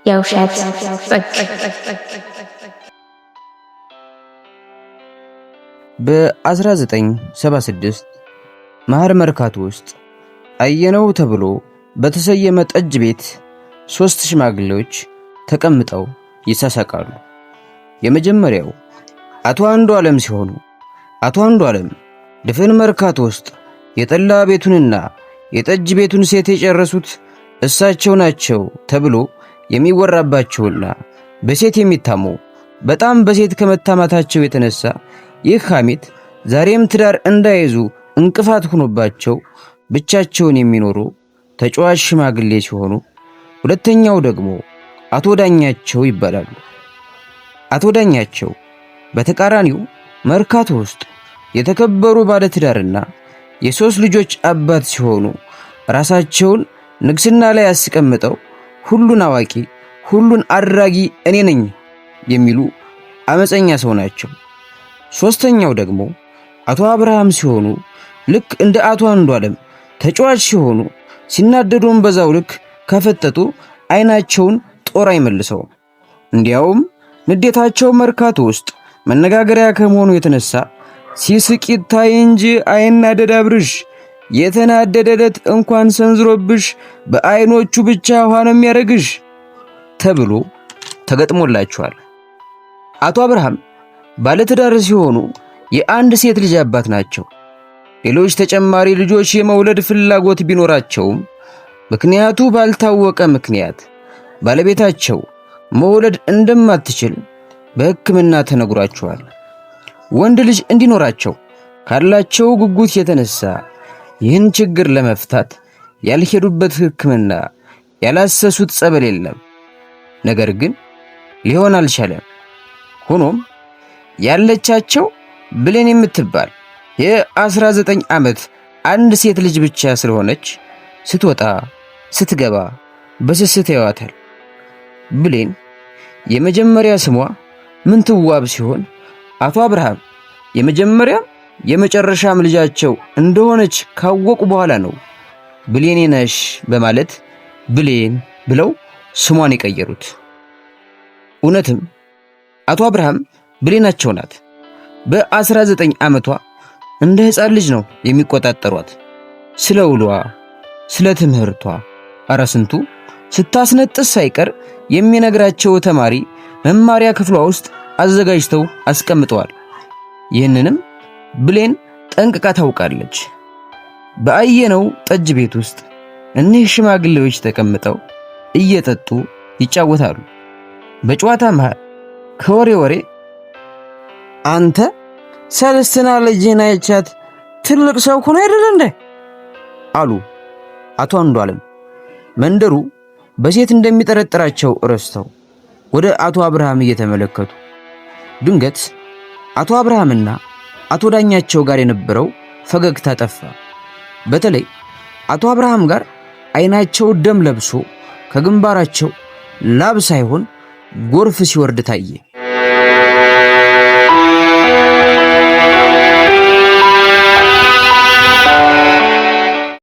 የውሸት ጥግ። በ1976 መሐር መርካቶ ውስጥ አየነው ተብሎ በተሰየመ ጠጅ ቤት ሦስት ሽማግሌዎች ተቀምጠው ይሳሳቃሉ። የመጀመሪያው አቶ አንዱ ዓለም ሲሆኑ፣ አቶ አንዱ ዓለም ድፍን መርካቶ ውስጥ የጠላ ቤቱንና የጠጅ ቤቱን ሴት የጨረሱት እሳቸው ናቸው ተብሎ የሚወራባቸውና በሴት የሚታሙ፣ በጣም በሴት ከመታማታቸው የተነሳ ይህ ሐሜት ዛሬም ትዳር እንዳይዙ እንቅፋት ሆኖባቸው ብቻቸውን የሚኖሩ ተጫዋች ሽማግሌ ሲሆኑ፣ ሁለተኛው ደግሞ አቶ ዳኛቸው ይባላሉ። አቶ ዳኛቸው በተቃራኒው መርካቶ ውስጥ የተከበሩ ባለትዳርና የሶስት ልጆች አባት ሲሆኑ፣ ራሳቸውን ንግስና ላይ አስቀምጠው ሁሉን አዋቂ፣ ሁሉን አድራጊ እኔ ነኝ የሚሉ አመፀኛ ሰው ናቸው። ሶስተኛው ደግሞ አቶ አብርሃም ሲሆኑ፣ ልክ እንደ አቶ አንዷለም ተጫዋች ሲሆኑ፣ ሲናደዱም በዛው ልክ ከፈጠጡ አይናቸውን ጦር አይመልሰውም። እንዲያውም ንዴታቸው መርካቶ ውስጥ መነጋገሪያ ከመሆኑ የተነሳ "ሲስቅ ይታይ እንጂ አይናደድ አብርሽ፣ የተናደደለት እንኳን ሰንዝሮብሽ በአይኖቹ ብቻ ውሃ ነው የሚያደርግሽ" ተብሎ ተገጥሞላቸዋል። አቶ አብርሃም ባለትዳር ሲሆኑ የአንድ ሴት ልጅ አባት ናቸው። ሌሎች ተጨማሪ ልጆች የመውለድ ፍላጎት ቢኖራቸውም ምክንያቱ ባልታወቀ ምክንያት ባለቤታቸው መውለድ እንደማትችል በሕክምና ተነግሯቸዋል። ወንድ ልጅ እንዲኖራቸው ካላቸው ጉጉት የተነሳ ይህን ችግር ለመፍታት ያልሄዱበት ሕክምና፣ ያላሰሱት ጸበል የለም። ነገር ግን ሊሆን አልቻለም። ሆኖም ያለቻቸው ብሌን የምትባል የ19 ዓመት አንድ ሴት ልጅ ብቻ ስለሆነች ስትወጣ ስትገባ በስስት ያዋታል። ብሌን የመጀመሪያ ስሟ ምንትዋብ ሲሆን፣ አቶ አብርሃም የመጀመሪያም የመጨረሻም ልጃቸው እንደሆነች ካወቁ በኋላ ነው "ብሌኔ ነሽ" በማለት ብሌን ብለው ስሟን የቀየሩት። እውነትም አቶ አብርሃም ብሌናቸው ናት። በ19 ዓመቷ እንደ ሕፃን ልጅ ነው የሚቆጣጠሯት። ስለ ውሏ፣ ስለ ትምህርቷ፣ ኧረ ስንቱ ስታስነጥስ ሳይቀር የሚነግራቸው ተማሪ መማሪያ ክፍሏ ውስጥ አዘጋጅተው አስቀምጠዋል። ይህንንም ብሌን ጠንቅቃ ታውቃለች። በአየነው ጠጅ ቤት ውስጥ እኒህ ሽማግሌዎች ተቀምጠው እየጠጡ ይጫወታሉ። በጨዋታ መሃል ከወሬ ወሬ "አንተ፣ ሰለስትና ልጅህን አይቻት ትልቅ ሰው ሆኖ አይደል እንዴ?" አሉ አቶ አንዷለም። መንደሩ በሴት እንደሚጠረጥራቸው ረስተው ወደ አቶ አብርሃም እየተመለከቱ። ድንገት አቶ አብርሃምና አቶ ዳኛቸው ጋር የነበረው ፈገግታ ጠፋ። በተለይ አቶ አብርሃም ጋር አይናቸው ደም ለብሶ ከግንባራቸው ላብ ሳይሆን ጎርፍ ሲወርድ ታየ።